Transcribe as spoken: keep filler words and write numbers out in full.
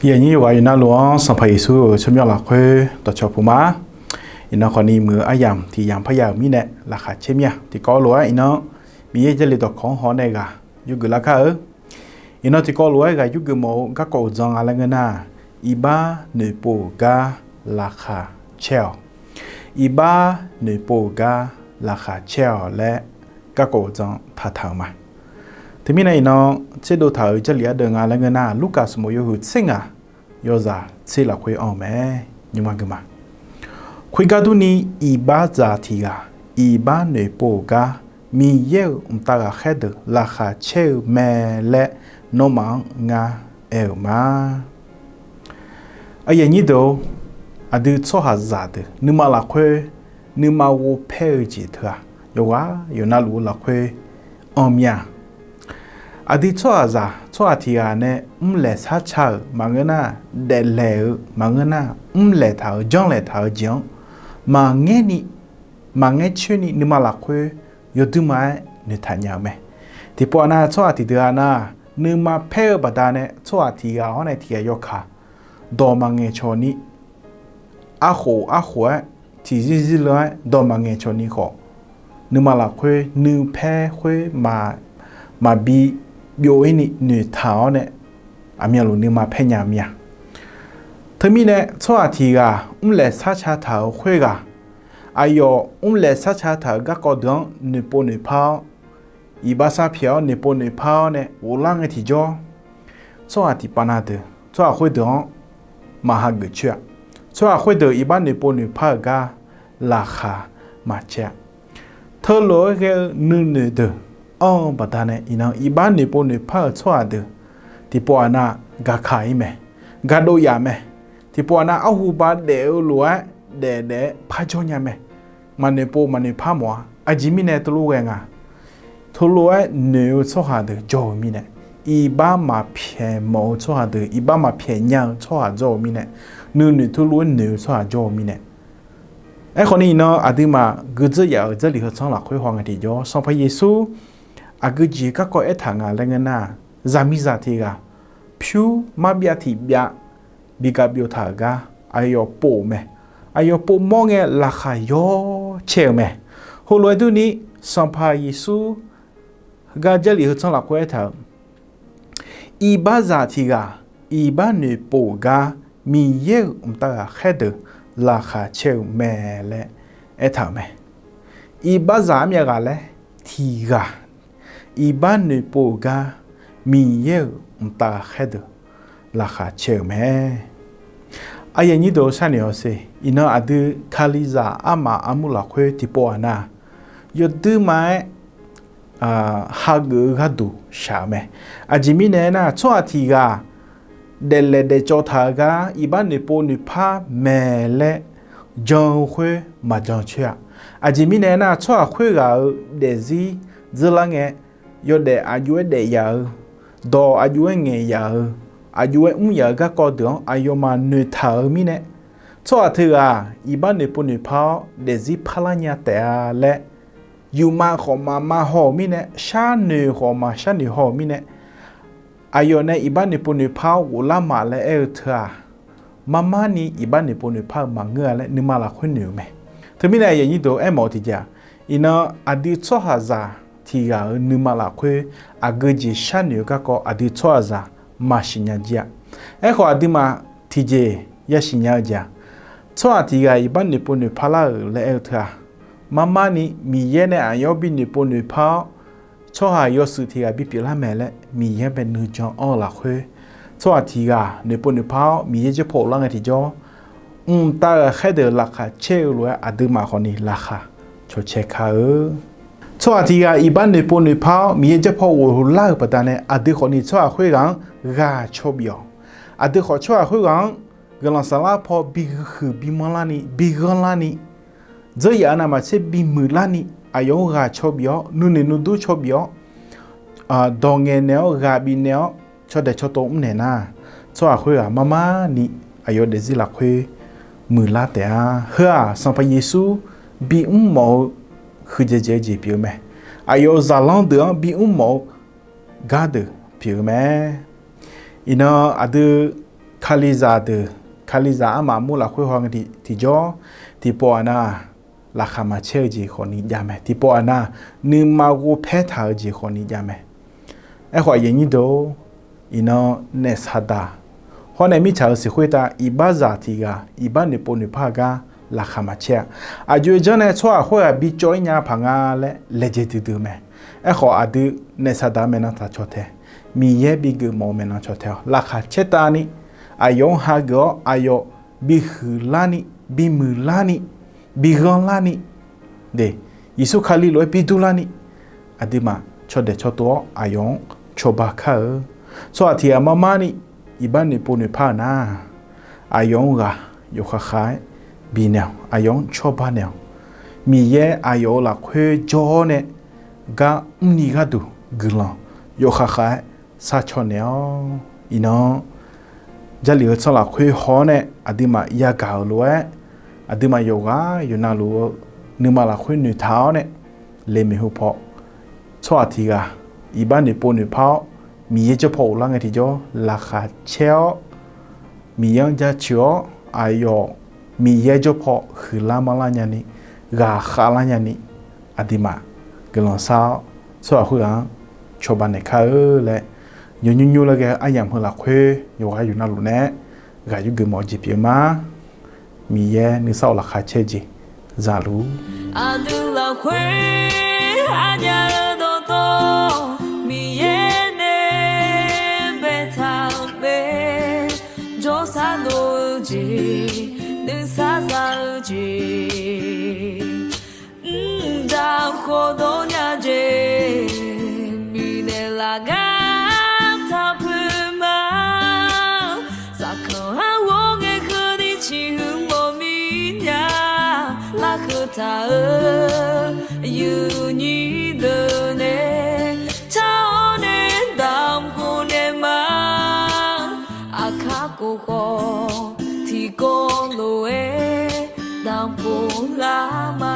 Aqyuif aqnyir yawqghaq yawqnavluf-anr Sanqpaq Yeqsur-euq tsawrmyanr lafkhoer dawqcawq puq ma. Iqnan khawfni muiq-eu aryamq tiq yamq parya-euq mirnae laqkhaq caer mir-a. Tiqkawv lof-aer iqnan Miqyaer Jarlif dawqkawq-anr haw nae ghaq yurgeuf lar kar-eu. Iqnan tiqkawv lof-aer ghaq yurgeuf mawf-eu garkawv uqdzan nga laer ngeur nar, iqbax noeqpov-euq gar laqkhaq caer-awq. Iqbax noeqpov-euq gar laqkhaq caer-awq laer garkawv uqdzan taqtaq-euq ma. Teumirnae iqnan tserdov taq-euq Jarlif ardeuv nga laer ngeur nar, Lurkaf sanqbof yawhuiq tser ngaq yawzaq tser lafkhoer anr-eu mae. Nymrma geuf ma. Khoergar durni, iqbaxzaq tiq ghaq iqbax noeqpov-euq gar Miqyaer-euq mqtav ghaqkhaer deuq laqkhaq caer-eu mae laer nawmaf-anr ngar aer-euq ma. Aqyuif aqnyir deuq-or, aqdui tsawrhaqzaq deuq nuima lafkhoer nuima ghov paer-eu jeq teu-aq, yawqghaq yawqnavluf-eu lafkhoer anr mir-a. Aqdui tsawrhaqzaq tsawrhaq tiq ghaq nae mrlaeq sharca-euq maqngeur nar, daeflaeq-eu maqngeur nar, mrlaeq taq-euq janrlaeq taq-eu jeq-anr maqngaer ni, maqngaer coer ni nuima lafkhoer yawduima-aer noeqtaq nya-eu mae. Tiqpov-aq nar, tsawrhaq tiqdeuq-aq nar, nuima paer-eu baqdanae tsawrhaq tiq ghaq hawr nae tiq ghaq yawkaq dawq maqngaeq cawq ni, arkhof arkhof-aer tiqzir zirleu-aer dawq maqngaeq cawq ni khawf, nuima lafkhoer nuipaer khoer maqbi byov-ir ni noeqtaq-awr nae, aqmyanluf nuima paer nya mir-a. Teumirnae tsawrhaq tiq ghaq mrlaeq sharca taq-euq khoerghaq, aqyawf mrlaeq sharca taq-euq garkawv deuq-anr noeqpov noeqpar-awr, iqbax sar pyaeq-awr noeqpov noeqpar-awr nae ghoflar ngae tiqjawr, tsawrhaq tiqpav na deuq tsawrhaq khoerdeuq-anr maqhageuf coer-a. Tsawrhaq khoerdeuq iqbax noeqpov noeqpar-euq gar laqkhaq maqcaer-a. Teulof-aer ghae-eu nuinoeq deuq anr-eu baqdanae iqnan iqbax noeqpov noeqpar-euq tsawrhaq deuq tiqpov-aq nar, gaqkaq-ir mae, gaqdov yaf mae. Tiqpov-aq nar, arhu ba daef-eu lof-aer daef daef-aer parjawr nya mae. Maqnoeqpov maqnoeqpar mawf-a. Aqjeq mirnae teulof ghae nga, teulof-aer noeq-eu tsawrhaq deuq jawr-eu mirnae, iqbax maqpyaeq mawf-eu tsawrhaq deuq, iqbax maqpyaeq nya-eu tsawrhaq jawr-eu mirnae, nuinoeq teulof-aer noeq-eu tsawrhaq jawr-eu mirnae. Aerkhawf ni iqnan aqduimaf guidzeur yaf-euq Jarlif heu tsanr lafkhoer haw ngae tiqjawr, Sanqpaq Yeqsur aqgeu jeq garkawv aertaq nga laer ngeur nar, zaqmiqzaq tiq ghaq pyur marbyav tiq byav bi ga byov taq-euq gar aqyawf pov-euq mae. Aqyawf pov mawr ngae laqkhaq yawr caer-euq mae. Heulof-aer durni, Sanqpaq Yeqsur gar Jarlif heu tsanr lafkhoer aertaq-euq, iqbaxzaq tiq ghaq iqbax noeqpov-euq gar Miqyaer-euq mqtav ghaqkhaer deuq laqkhaq caer-eu mae laer aertaq-euq mae. Iqbaxzaq armyav ghaq laer tiq ghaq iqbax noeqpov-euq gar Miqyaer-euq mqtav ghaqkhaer deuq laqkhaq caer-euq mae. Aqyuif aqnyir deuq sharnoeq-awr ser, iqnan aqdui Kalizaq armaf armur lafkhoer tiqpov-aq nar, yawduima-aer hageuf-eu gharduq shaq-eu mae. Aqjeq mirnae aernar, tsawrhaq tiq ghaq daeflaeq daefcawv taq-eu gar iqbax noeqpov noeqpar mae laer jan-eu khoer maqjan coer-a. Aqjeq mirnae aernar, tsawrhaq khoerghaq-euq daefzir dzeurlar ngae, yawdaef aqjox-aer daef yaf-eu, dawq aqjox-aer ngaeq yaf-eu, aqjox-aer mr yaf-eu garkawv deuq-anr aqyawfmaf noeqtaq-eu mirnae, tsawrhaq teughaq iqbax noeqpov noeqpar-awr daefzir parlar nya taef-a laer, yufmav khawf maqma haw-euq mirnae, sharnoeq khawf maqshar noeq haw-euq mirnae, aqyawf nae iqbax noeqpov noeqpar-awr ghoflar ma laer aer-eu teu-aq, marmar ni iqbax noeqpov noeqpar-eu maqngeur-a laer nuima lafkhoer noeq-eu mae. Teumirnae aqyuif aqnyir deuq aermawf-eu tiqjeq-aq, iqnan aqdui tsawrhaqzaq tiq ghaq-euq nuima lafkhoer aqgeu jeq sharnoeq-eu garkawv aqdui tsawrhaqzaq maqsiq nya jir-a. Aerkhawf aqduimaf tiqjeq yasiq nya-eu jeq-aq, tsawrhaq tiq ghaq iqbax noeqpov noeqpar lar-euq laer aer-eu teu-aq, marmar ni Miqyaer nae aqyawf bi noeqpov noeqpar-awr, tsawrhaq yawshuif tiq ghaq bipyeuf lar mae laer Miqyaer bae nuijan anr-eu lafkhoer, tsawrhaq tiq ghaq noeqpov noeqpar-awr Miqyaer jaerpaw ghoflar ngae tiqjawr, mqtav ghaqkhaer deuq laqkhaq caer-eu lof-aer aqduimaf khawfni laqkhaq cawcae kar-eu. Tsawrhaq tiq ghaq iqbax noeqpov noeqpar-awr Miqyaer jaerpaw ghoflar-euq baqdanae aqdui khawfni tsawrhaq khoerghaq-anr ghaq caw bif-awq. Aqdui khawf tsawrhaq khoerghaq-anr guiqlanq saflar paw bi huiq bi manrlar ni, bi ghanrlar ni, dzeur yaf-eu navmaqtser bimuiq larni, aqyawf-anr ghaq caw bif-awr nuinoeq nuidur caw bif-awr, dawq ngaeqnaeq-awr ghaq bifnaeq-awr caw daeq caw tov mrnaeq nar, tsawrhaq khoerghaq marmar ni aqyawf daefzir lafkhoer muiqlar taef-a. Heu-aq Sanqpaq Yeqsur bimr mawf-eu huiqdzaeq dzaeq-eu jeq pyeuf-eu mae. Aqyawf-euq zaqlanr deuq-anr bimr mawf-eu gardeuq pyeuf-eu mae. Iqnan aqdui Kalizaq deuq, Kalizaq armaf armur lafkhoer haw ngae tiqjawr, tiqpov-aq nar, laqkhaq maqcaer-eu jeq khawfni jav mae. Tiqpov-aq nar, nuima ghov paer taq-eu jeq khawfni jav mae. Aerkhawf aqyuif aqnyir deuq-or, iqnan naef saqdaq hawr nae mirtsaq-euq siqkhoer tav iqbaxzaq tiq ghaq iqbax noeqpov noeqpar-eu gar laqkhaq maqcaer-a. Aqjox-aer janr nae tsawrhaq khoerghaq bicawv-ir nya paq nga laer laejae duidui-eu mae. Aerkhawf aqdui naef saqdaq maeqnan taq caw tae, Miqyaer bigeuf mawf-eu maeqnan caw tae-awq. Laqkhaq caertavni, aqyawf-anr hageuf-awr aqyawf bihuiq larni, bimuiq larni, bighanr larni, de, Yeqsur Kali lof-aer bidur larni, aqduimaf caw daeq caw tov-awr aqyawf-anr cawba kar-eu. Tsawrhaq tiq ghaq mar mar ni iqbax noeqpov noeqpar-euq nar, aqyawf-anr ghaq yawkhav khav-aer bifnaeq-awq. Aqyawf-anr cawba naeq-awq. Miqyaer aqyawf-euq lafkhoer jawr-awr nae gar mrni gharduq guiqlanq yawkhav khav-aer sharcaw naeq-awq. Iqnan Jarlif-eu tsanr lafkhoer haw-awr nae aqduimaf yagaq-euq lof-aer, aqduimaf yawqghaq yawqnavluf-eu nuima lafkhoer noeqtaq-awr nae, leqmiq hu paw tsawrhaq tiq ghaq iqbax noeqpov noeqpar-awr, Miqyaer jawr paw ghoflar ngae tiqjawr laqkhaq caer-awr, Miqyaer-anr jaceuq-awr, aqyawf Miqyaer jawr paw huiqlar manrlar nyani, ghaqkhav lar nyani, aqduimaf guiqlanq shar-awr, tsawrhaq khoerghaq-anr cawba naeq kar-eu laer, yawnymr nymr laer ghae-eu aryamq heu lafkhoer yawqghaq yawqnavluf nae-aer ghaq yurgeuf mawf-eu jeq pyeuf-eu ma. Miqyaer nuisar of laqkhaq caer-eu jeq zaluf. Aqdui lafkhoer aqnya-eu dawqtawv Miqyaer nae baetaq-euq mae. Jawrsar dov-eu jeq, nuisar za-eu jeq, mqdaq khofdov nya jeq, bifnaeq laf gar taq poeq ma. Saqkanq-anr ghawr ngae keuvni ciqhuiq mawf mir nya. Larkeuv taq-euq yuifnyir deuq nae car-awr nae damq khof naeq ma. Aqkar khof khawf tiqkawv lof-aer damq khof lar ma.